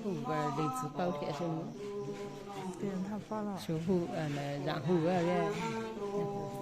Hu, leej txiv paub thiab, xyov hu, zam hu, zam hu, hu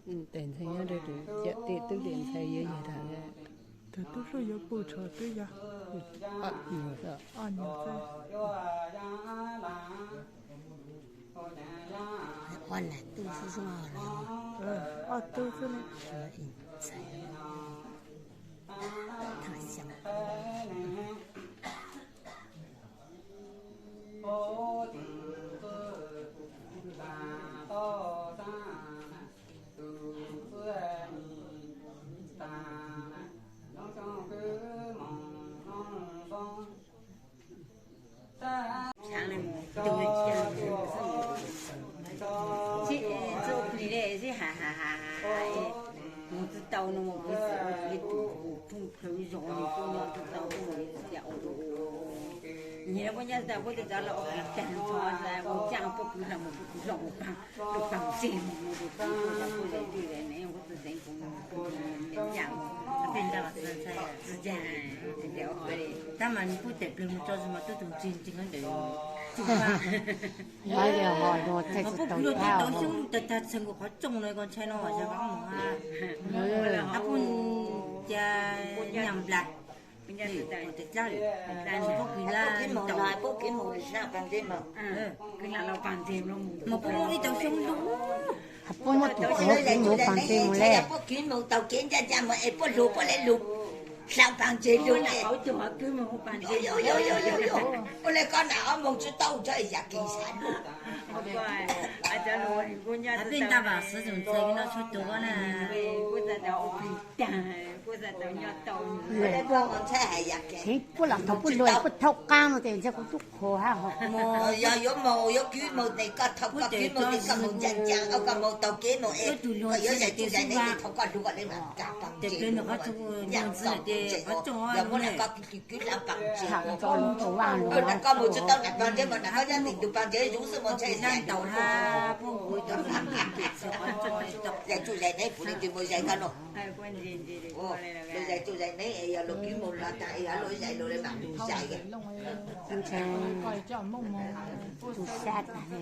twb Tes ntxhais nyob rau tus ciam tij, twb tias ntxhais yuav yig tas. Tus tub Suj yuav puj tshov twb yog ob nyuag xwb. Ob nyuag xwb. Ob lam tub xwb xwb los. Ob tub xwb ne. Ntxhais. Thaj xyoo. Txhua plig le sib ha ha ha ha, mus tsis tau no mus pw xwb, tus phooj ywg zoo li kuj nyob tsis tau, kuj mus li tsis tias ua ua ua. Nyias no kuj nyob tsis tau, kuj tsis tau los ua plig tag nrho, ua cas poj kwv hlob mus poj kwv hlob mus pab, tus pab ntseg mus mus tus txiv kuj tau kuj ze twj ze ne, kuj tsis zeem kuv mus kuj mus li yam mus. Tej nta los tsis ntshai, tsis ntshai, tsis ntshai, tab mas nws kuj tes pliag mus tso sis mas twb tus ntseg ntseg khaub ncaws. Mas poj kwv los twb tau xyoob lug tag tag txheej nkaus qhov rooj no, koj ntshai no mas yog qhov mus ha. Ab poj ca nyam nplas. Poj kwv la, poj kwv mus pab ntseg, mas poj mus ib tau xyoob lug. Poj nyob tus kwv mus pab ntseg mus le. Poj kwv mus tau kev ncaj ncaj mus es poj lug poj le lug hla pab ntseg lug. Ua le koj na ob moos tsis tau tso yam kev xav lug. Peb ntaj vam xwv txus ntxhais no tshuav tuag na. Heev puab los thaum puab luag puab thaub qaab no tes ntshai kuv tub qhuav hab ho. Yog yuav moog yuav kwv moog tes koj thaum koj kwv moog tes koj moog ncaim ncaim, koj moog taug kev moog es koj yuav zais txuj zais neeb tes thaum koj lug koj le mas kag paag ntses, yog muab nram koj kwv kwv hlab paag ntses, nram koj moog tsi tau nram paag ntses mas nram koj yog tim tug paag ntses zuv xwb mas ntshai zais txuj zais neeb puv le tus moog zais koj no. Luag zais txuj zais neeb es yog luag kwv moog los taag es yog luag zais lug le mas tus zais. Tus sab tas le.